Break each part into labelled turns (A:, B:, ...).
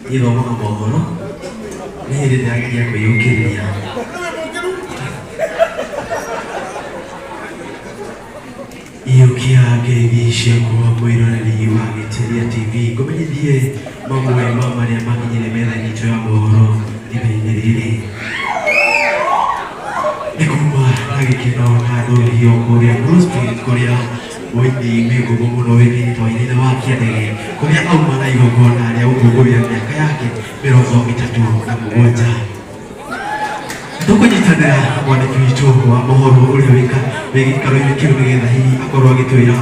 A: Niĩ thomaga mohoro, nĩ hĩndĩ ndĩrageria kwĩyũkĩrĩria. Iyũkia ngeithi ciakwa mwĩroreri wa Gĩtĩria TV, ngũmenyithie mamwe ma marĩa makinyire metha-inĩ itũ ya mohoro ithaa-inĩ rĩrĩ. Nĩ kuma na gĩkeno na ndũhio kũrĩa Blue Street kũrĩa mũini wĩ ngumo mũno wĩkaine ta Wainaina wa Kĩandege kũrĩa auma na igongona rĩa gũkũngũĩra mĩaka yake 37. Tũkũnyitanĩra na mwandĩki witũ wa mohoro ũrĩa wĩka wĩ gĩikaro-inĩ kĩu nĩgetha hihi akorwo agĩtwĩra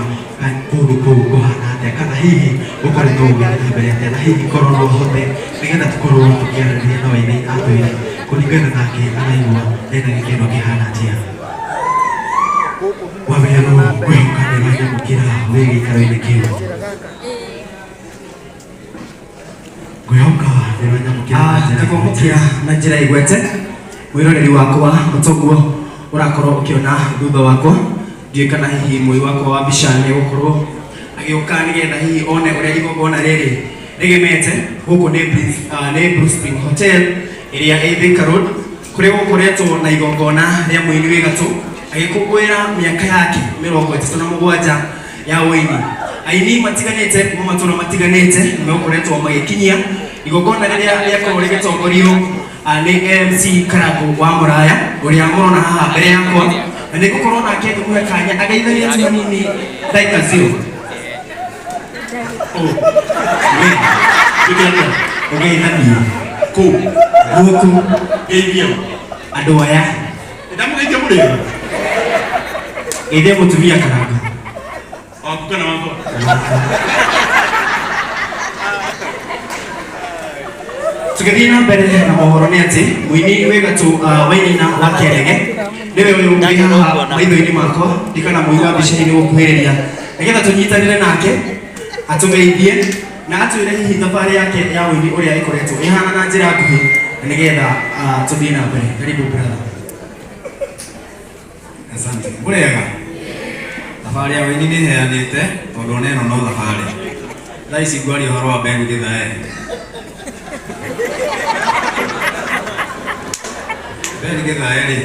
A: kũndũ kũu kũhana atĩa kana hihi gũkoretwo gũgĩthiĩ na mbere atĩa na hihi korwo no ahote nĩgetha tũkorwo tũkĩaranĩria na Wainaina atwĩre kũringana nake araigua ena gĩkeno kĩhana atĩa. Wawerũ ngwĩhoka nĩ ũranyamũkĩra wĩ gĩikaro-inĩ kĩu. Ngwĩhoka nĩ ũranyamũkĩra na njĩra
B: Ngũkwamũkĩra na njĩra igwete mwĩroreri wakwa mũtonguo ũrakorwo ũkĩona thutha wakwa ndiũĩ kana hihi mũi wakwa wa mbica nĩ egũkorwo agĩũka nĩgetha hihi one ũrĩa igongona rĩrĩ rĩgemete gũkũ nĩ nĩ Blue Spring Hotel ĩrĩa ĩ Thika Road kũrĩa gũkoretwo na igongona rĩa mũini wĩ gatũ agĩkũngũĩra mĩaka yake 37 ya ũini. Aini matiganĩte kuma matũra matiganĩte nĩ megũkoretwo magĩkinyia igongona rĩrĩa rĩakorwo rĩgĩtongorio nĩ MC Karangũ wa Mũraya ũrĩa mũrona haha mbere yakwa na nĩ ngũkorwo nake ngĩmũhe kanya ageithanie tu hanini ndagĩka zero. Oh,
C: we, tuke atĩa?
B: Ũgeithanie
C: Kũu,
B: gũkũ
C: ngeithia.
B: Andũ aya.
C: Ndamũgeithia mũrĩo.
B: Geithia mũtumia Karangũ.
C: Waku kana wakwa?
B: Tũgĩthiĩ na mbere na mohoro nĩ atĩ mũini wĩ gatũ Wainaina wa Kĩarege nĩwe ũyũ wĩ haha maitho-inĩ makwa ndikana mũi wa mbica-inĩ gũkuhĩrĩria nĩgetha tũnyitanĩre nake atũgeithie na atwĩre hihi thabarĩ yake ya ũini ũrĩa ĩkoretwo ĩhana na njĩra nguhĩ na nĩgetha tũthiĩ na mbere. Karibu brother.
D: Asante. Mũrĩega? Thabarĩ ya ũini nĩ heanĩte tondũ ona ĩno no thabarĩ. Thaa ici ngwaria ũhoro wa Ben Githae. Ben Githae rĩ,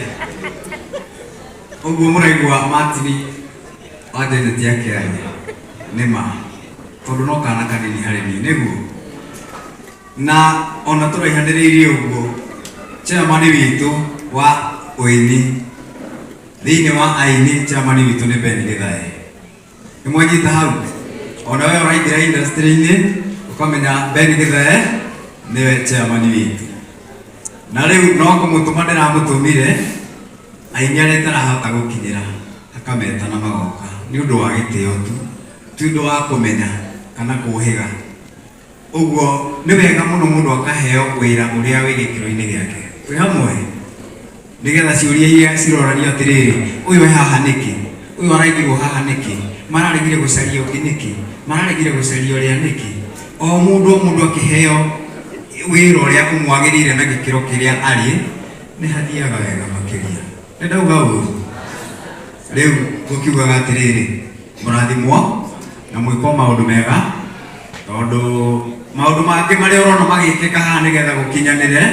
D: ũguo mũraigua Martin wa Janet akĩaria nĩ ma tondũ no kana kanini harĩ niĩ nĩguo na ona tũraihanĩrĩirie ũguo chairman witũ wa ũini thĩinĩ wa aini chairman witũ nĩ Ben Githae nĩ mwanyita hau ona we ũraingĩra industry-inĩ ũkamenya Ben Githae nĩwe chairman witũ na rĩu no kũmũtũma ndĩramũtũmire aini arĩa itarahota gũkinyĩra akameta na magoka nĩ ũndũ wa gĩtĩo tu ti ũndũ wa kũmenya kana kũhĩga Ũguo nĩ wega mũno mũndũ akaheo wĩra ũrĩa wĩ gĩkĩro-inĩ gĩake. Twĩ hamwe? Nĩgetha ciũria iria ciroranio atĩrĩrĩ, ũyũ e haha nĩkĩ? Ũyũ araigirwo haha nĩkĩ? Mararegire gũcaria ũngĩ nĩkĩ? Mararegire gũcaria ũrĩa nĩkĩ? O mũndũ o mũndũ akĩheo wĩra ũrĩa ũmwagĩrĩire na gĩkĩro kĩrĩa arĩ, nĩ hathiaga wega makĩria. Nĩ ndauga ũru? Rĩu ngũkiugaga atĩrĩrĩ, mũrathimwo na mwĩkwo maũndũ mega tondũ maũndũ mangĩ marĩa ũrona magĩkĩka haha nĩgetha gũkinyanĩre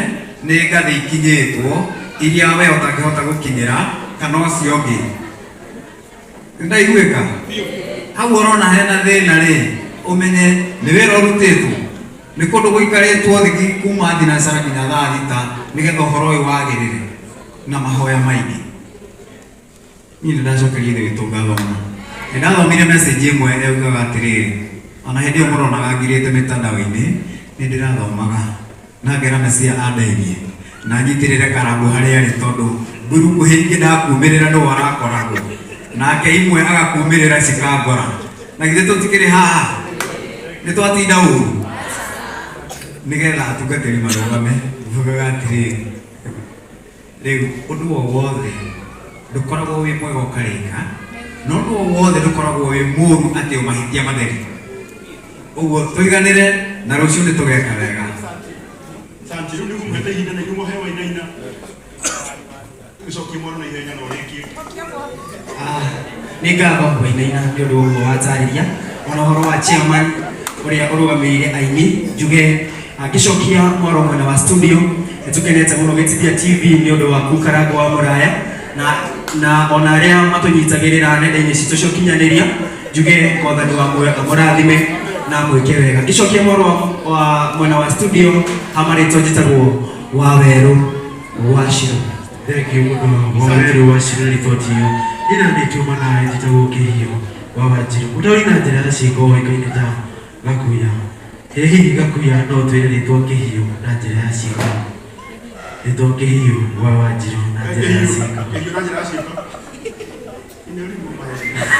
D: nĩ ngathĩ ikinyĩtwo iria we ũtangĩhota gũkinyĩra kana ũcio ũngĩ. Nĩndaiguĩka? Hau ũrona hena thĩna rĩ, ũmenye nĩ wĩra ũrutĩtwo, nĩ kũndũ gũikarĩtwo thĩ kuma thinacara nginya thaa thita nĩgetha ũhoro ũyũ wagĩrĩre na mahoya maingĩ. Niĩ nĩ ndacokeria Ithe witũ ngatho mũno. Nĩ ndathomire message ĩmwe yaugaga atĩrĩrĩ, ona hĩndĩ ĩyo mũronaga ngirĩte mĩtandao-inĩ, nĩ ndĩrathomaga na ngera Mesia andeithie na nyitĩrĩre Karangũ harĩa arĩ tondũ nguru nguhĩ ingĩ ndakumĩrĩra nĩwe arakoragwo nake imwe agakumĩrĩra cikangora. Na githĩ tũtikĩrĩ haha? Nĩ twatinda ũru? Nĩgetha atungatĩri marũgame, maugaga atĩrĩrĩ, Rĩu ũndũ o wothe ndũkoragwo wĩ mwega ũkarĩka, na ũndũ o wothe ndũkoragwo wĩ mũũru atĩ o mahĩtia matheri. Ũguo tũiganĩre na rũciũ nĩ tũgeka wega.
C: Asante. Rĩu nĩ ngũmũhete ihinda na inyuĩ mũhe Wainaina. Ũgĩcokie mwana na ihenya na ũrĩkie.
B: Nĩ ngatho Wainaina nĩ ũndũ wa ũguo watarĩria ona ũhoro wa chairman ũrĩa ũrũgamĩrĩire aini njuge. Ngĩcokia mwaro mwena wa studio, nĩ tũkenete mũno Gĩtithia TV nĩ ũndũ waku Karangũ wa Mũraya na na ona arĩa matũnyitagĩrĩra nenda-inĩ citũ cia ũkinyanĩria, njuge Mwathani wa muoyo amũrathime na amwĩke wega. Ngĩcokia mwaro wa, wa mwena wa studio, hamarĩtwo njĩtagwo Wawerũ wa Shiro.
A: Thank you mũno Wawerũ wa Shiro riboti ĩyo. Niĩ na nĩ tuma nawe njĩtagwo Kĩhiũ wa Wanjiru. Mũtaũri na njĩra ya ciĩko ũĩkaine ta Gakuya. Ĩ hihi Gakuya no ũtwĩre rĩtwa Kĩhiũ na njĩra ya ciĩko? Rĩtwa Kĩhiũ wa Wanjiru na njĩra ya ciĩko.
C: Kĩhiũ na njĩra ya ciĩko. Nĩ ũrimũ maĩ.